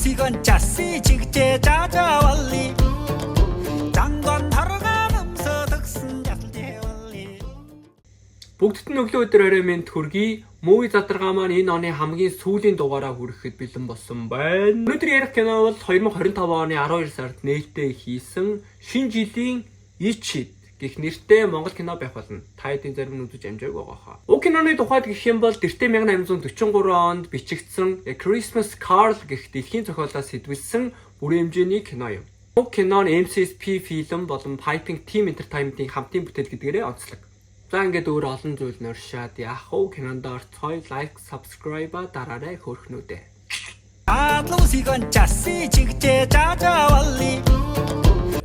시건 짜시 чигчээ жажавалли 장관 тарганымсы төгсөн жаслжэвалли. Бүгдд нь өглөө өдөр орой минь төргий. Movie задаргаа маань энэ оны хамгийн сүүлийн дугаараа хүрэхэд бэлэн болсон байна. Өнөөдөр ярих кино бол 2025 оны 12 сард нээлттэй хийсэн Шинэ жилийн Ичид гэх нэртэй Монгол кино байх болно. Та хэдийн зарим нь үзэж амжаагүй байгаа хаа. Уг киноны тухайд гэх юм бол тэртээ 1843 онд бичигдсэн A Christmas Carol гэх дэлхийн зохиолоос сэдвэлсэн бүрэн хэмжээний кино юм. Уг кино нь MCSP Film болон Piping Team Entertainment-ийн хамтын бүтээл гэдгээрээ онцлог. За, ингээд өөр олон зүйл норшаад яах вэ? Кинонд орцгоё, like, subscribe дараарай, хөөрхнүүдээ. Адлуу сигон часи чигчээ жажавалли.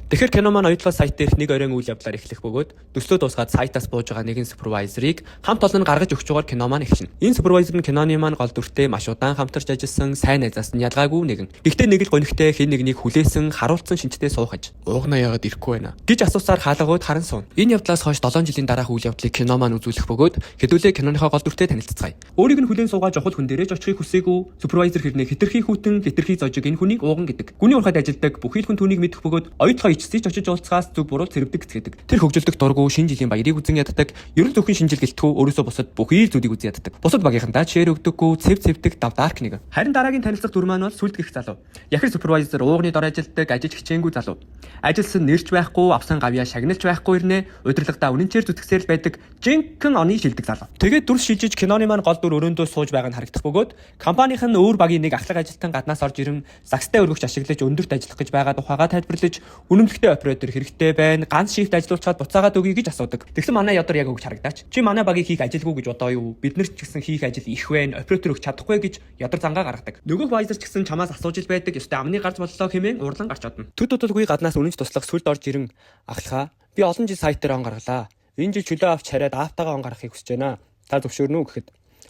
Тэгэхээр кино маань оюутлаа сайт дээрх нэг оройн үйл явдлаар эхлэх бөгөөд төслөө дуусгаад сайтаас бууж байгаа нэгэн supervisor ыг хамт олон нь гаргаж өгч байгаагаар кино маань эхэлнэ. Энэ supervisor нь киноны маань гол дүртэй маш удаан хамтарч ажилласан сайн найзаас нь ялгаагүй нэгэн. Гэхдээ нэг л гонигтай хэн нэгнийг хүлээсэн, харуулсан шинжтэй суух аж. "Уугнаа яагаад ирэхгүй байна?" гэж асуусаар хаалгууд харан суuna. Энэ явдлаас хойш 7 жилийн дараах үйл явдлыг кино маань үзүүлэх бөгөөд хэдүүлээ киноныхоо гол дүртэй танилцацгаая. Өөрийг нь хүлээн суугаа жохол хүн дээрээ ч очихыг хүсээгүй supervisor хэрнээ хэтэрхий хүйтэн, хэтэрхий зожиг энэ хүнийг ууган гэдэг. Гүний урхад ажилладаг бүхий л хүн түүнийг мэдэх бөгөөд оюутлогоо ичсэж очиж уулзахаас зүг буруу цэрвдэг гэцгээдэг. Тэр хөгжилдөх дургүй, шинэ жилийн баярыг үзэн яддаг, ер нь зөвхөн шинэ жил гэлтгүү өөрөөсөө бусад бүхий л зүйлийг үзэн яддаг. Бусад багийнхандаа share өгдөггүй, цэв цэвдэг дав dark нэг. Харин дараагийн танилцах дүр маань бол сүлд гэх залуу. Яхир supervisor уугны дор ажилладаг, ажиж хичээнгүй залуу. Ажилласан нэрч байхгүй, авсан гавьяа шагналч байхгүй ирнэ, удирдлагадаа үнэнчээр зүтгэсээр л байдаг жинхэнэ оны шилдэг залуу. Тэгээд дүрс шилжиж киноны маань гол дүр өрөөндөө сууж байгаа нь харагдах бөгөөд компанийн нь өөр багийн нэг ахлах ажилтан гаднаас орж ирэн загстай өргөгч ашиглаж өндөрт ажиллах гэж байгаа тухайгаа тайлбарлаж, үнэмлэхтэй оператор хэрэгтэй байна. Ганц shift ажиллуулчаад буцаагаад өгье гэж асуудаг. Тэгсэн манай ядар яг өгч харагдаач. "Чи манай багийг хийх ажилгүй гэж бодоо юу? Бид нар ч гэсэн хийх ажил их байна. Оператор өгч чадахгүй" гэж ядар зангаа гаргадаг. Нөгөөх visor ч гэсэн чамаас асууж ил байдаг. Ёстой амны гарч боллоо хэмээн уурлан гарч одно. Төд удалгүй гаднаас үнэнч туслах сүлд орж ирэн, "Ахлахаа, би олон жил сайт дээр он гаргалаа. Энэ жил чөлөө авч хараад аавтайгаа он гаргахыг хүсэж байна. Та зөвшөөрнө үү?" гэхэд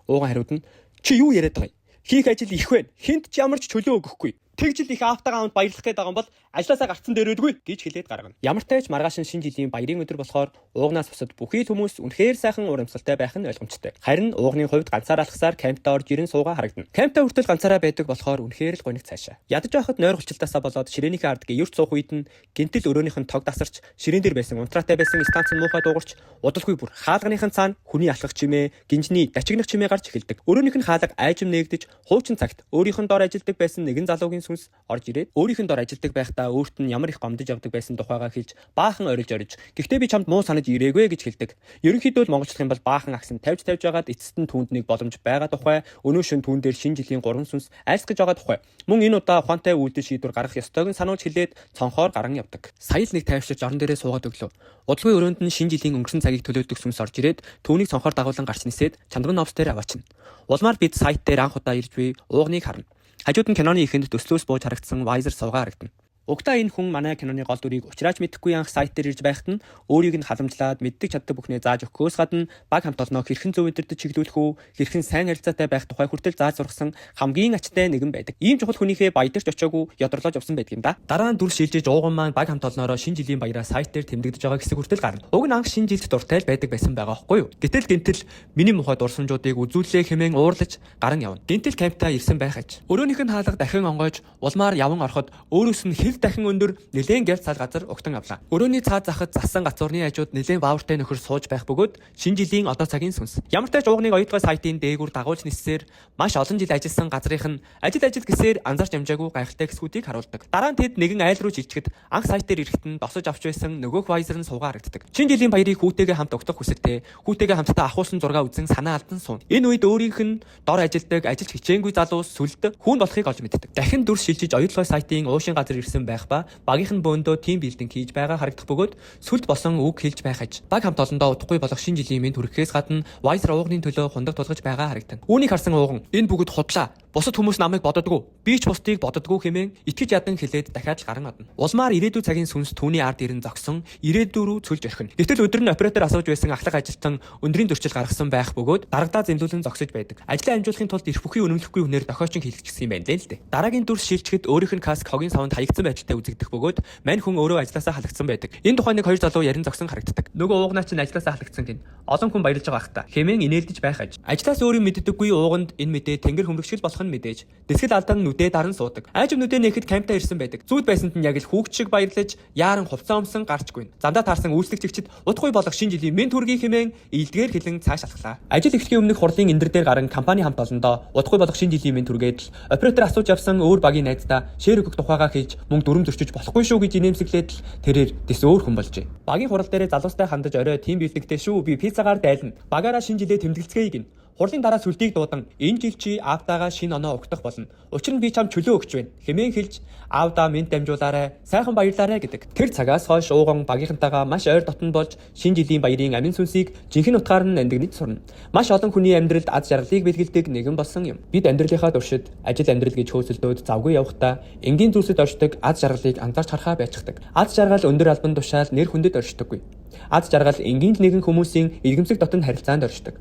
ууган хариуд нь, "Чи юу яриад байгаа юм? Хийх ажил их байна. Хэнд ч ямар ч чөлөө өгөхгүй. Тэгжил их аавтайгаа хамт баярлах гээд байгаа юм бол ажлаасаа гарцсан дээрөөдгүй" гэж хэлээд гаргана. Ямар ч тач маргааш нь шинэ жилийн баярын өдөр болохоор уугнаас бусад бүхий л хүмүүс үнэхээр сайхан урамсгалтай байх нь ойлгомжтой. Харин уугны хувьд ганцаар алхасаар кампта орж ирэн суугаа харагдана. Кампта хүртэл ганцаараа байдаг болохоор үнэхээр л гониг цаашаа. Ядаж байхад нойр голчлолтоосаа болоод ширээнийхээ ард гэрт суух үед нь гинтэл өрөөнийх нь тог дасарч, ширээн дээр байсан унтраатай байсан станц нь муухай дуугарч, удалгүй бүр хаалганых нь цаана хүний алхах чимээ, гинжний дачигнах чимээ гарч эхэлдэг. Өрөөнийх нь хаалга айжим нээгдэж, хуучин цагт өөрийнх нь дор ажилладаг байсан нэгэн залуугийн сүнс орж ирээд өөрийнх нь дор ажилладаг байхдаа өөрт нь ямар их гомдож явдаг байсан тухайгаа хэлж баахан орилж ориж, "Гэхдээ би чамд муу санаж ирээгүй" гэж хэлдэг. Ерөнхийдөө л монголчлох юм бол баахан агсан тавьж тавьж байгаад эцэст нь түүнд нэг боломж байгаа тухай, өнөө шөнө түүн дээр шинэ жилийн гурван сүнс айлсгаж байгаа тухай, мөн энэ удаа ухаантай үйлдэл шийдвэр гаргах ёстойг нь сануулж хэлээд цонхоор гаран явдаг. Сая л нэг тайвширч орон дээрээ суугаад өглөө. Удалгүй өрөөнд нь шинэ жилийн өнгөрсөн цагийг төлөөлдөг сүнс орж ирээд түүнийг цонхоор дагуулan гарч нисээд чамдган новс дээр аваачна. Улмаар бид сайт дээр анх удаа ирж буй уугныг харна. Хажууд нь киноны эхэнд төслөөс бууж харагдсан visor суугаа харагдана. Угтаа энэ хүн манай киноны гол дүрийг уучрааж мэдэхгүй анх сайт дээр ирж байхад нь өөрийг нь халамжлаад мэддэг чаддаг бүхнээ зааж өгөхөөс гадна баг хамт олноо хэрхэн зөв удирдах чиглүүлэх үү, хэрхэн сайн харилцаатай байх тухай хүртэл зааж сургасан хамгийн ачтай нэгэн байдаг. Ийм чухал хүнийхээ баядэрч очоогүй ядарлаж явсан байдаг юм да. Дараа нь дүр шилжиж ууган маань баг хамт олноороо шинэ жилийн баяраа сайт дээр тэмдэгдэж байгаа хэсэг хүртэл гарна. Уг нь анх шинэ жилд дуртай л байдаг байсан байгаа байхгүй юу? Гэтэл гинтэл миний мухай дурсамжуудыг үзүүллээ хэмээн уурлаж гаран явна. Гинтэл кампта ирсэн байх аж. Өрөөнийх нь хаалга дахин онгойж улмаар яван ороход өөрөөс нь хил дахин өндөр нэлээн гялт цал газар угтан авлаа. Өрөөний цаад захад засан гацуурны хажууд нэлээн баавартай нөхөр сууж байх бөгөөд шинэ жилийн одоо цагийн сүнс. Ямар ч тач уугныг оюутгай сайтын дээгүүр дагуулж ниссээр маш олон жил ажилласан газрынх нь ажил ажил гэсээр анзаарч амжаагүй гайхалтай хэсгүүдийг харуулдаг. Дараа нь тэд нэгэн айл руу шилжихэд анх сайт дээр ирэхэд нь досож авч байсан нөгөөх visor нь суугаа харагддаг. Шинэ жилийн баярыг хүүтэйгээ хамт угтах хүсэлтэй, хүүтэйгээ хамтдаа ахуулсан зураг үзэн санаа алдан суuna. Энэ үед өөрийнх нь дор ажилладаг ажилч хичээнгүй залуус сүлд хүүн болохыг олж мэддэг. Дахин дүрс шилжиж оюутлогын сайтын уушин газар ирсэн байх ба багийнх нь бөөндөө team building хийж байгаа харагдах бөгөөд сүлд босон үг хэлж байх аж. Баг хамт олондоо удахгүй болох шинэ жилийн мэнд хүрэхээс гадна visor уугны төлөө хундаг тулгаж байгаа харагдана. Үүнийг харсан ууган, "Энэ бүгд худлаа. Бусад хүмүүс намайг бододгоо. Би ч бусдыг бододгоо" хэмээн итгэж ядан хэлээд дахиад л гаран одно. Улмаар ирээдүйн цагийн сүнс түүний ард ирэн зогсон ирээдүй рүү цөлж орхино. Гэтэл өдөр нь оператор асууж байсан ахлах ажилтан өндрийн зөрчил гаргасан байх бөгөөд дарагдаа зэмлүүлэн зогсож байдаг. Ажлаа амжуулахын тулд эрх бүхий үнэмлэхгүй хүнээр дохиочин хийлгэчихсэн юм байна лээ л дээ. Дараагийн дүрс шилжихэд өөрийнх нь каск хогийн савнд хаягдсан. байдалтай үзэгдэх бөгөөд мань хүн өөрөө ажлаасаа халагдсан байдаг. Энэ тухай нэг хоёр залуу ярин зогсон харагддаг. Нөгөө уугнаа чинь ажлаасаа халагдсан гин. Олон хүн баярлж байгаа ах та. Хэмээн инээлдэж байх аж. Ажлаас өөр юм мэддэггүй ууганд энэ мэдээ тэнгэр хөмрөг шиг болох нь мэдээж. Дэсгэл алдан нүдээ даран суудаг. Аажим нүдээ нээхэд камтаа ирсэн байдаг. Зүүд байсанд нь яг л хүүхд шиг баярлаж яаран хувцас өмсөн гарч гүйн. Замдаа таарсан үйлчлэгчид удахгүй болох шинэ жилийн мэнд хүргэе хэмээн илдгээр хэлэн цааш алхлаа. Ажил эхлэхийн өмнөх хурлын эндэр дээр гарan компани хамт олондоо удахгүй болох шинэ жилийн мэнд хүргээд л оператор асууж явсан өөр багийн найздаа share өгөх тухайгаа хэлж мөн дүрм зөрчиж болохгүй шүү гэж инээмсэглээд л тэрээр дэс өөр хүн болжээ. Багийн хурал дээрээ залуустай хандаж орой team building тэй шүү, би пиццагаар дайлна. Багаараа шинэ жилээ тэмдэглэцгээе гин. Хурлын дараа сүлдийг дуудан энэ жил чи аавтайгаа шинэ оноо угтах болно. Учир нь би чам чөлөө өгч байна. Хэмээн хэлж аавдаа мэнд дамжуулаарай, сайхан баярлаарай гэдэг. Тэр цагаас хойш ууган багийнхантайгаа маш ойр дотно болж шинэ жилийн баярын амин сүнсийг жинхэнэ утгаар нь нандинаж сурна. Маш олон хүний амьдралд аз жаргалыг бэлгэлдэг нэгэн болсон юм. Бид амьдралынхаа туршид ажил амьдрал гэж хөөцөлдөөд завгүй явахдаа энгийн зүйлсэд оршдог аз жаргалыг анзаарч харахаа байчихдаг. Аз жаргал өндөр албан тушаал, нэр хүндэд оршдоггүй. Аз жаргал энгийн л нэгэн хүмүүсийн эргэмсэг дотн харилцаанд оршдог.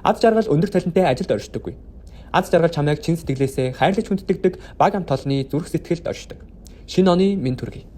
Аз жаргал өндөр цалинтай ажилд оршдоггүй. Аз жаргал чамайг чин сэтгэлээсээ хайрлаж хүндэтгэдэг баг хамт олонны зүрх сэтгэлд оршдог. Шинэ оны мэнд хүргэе.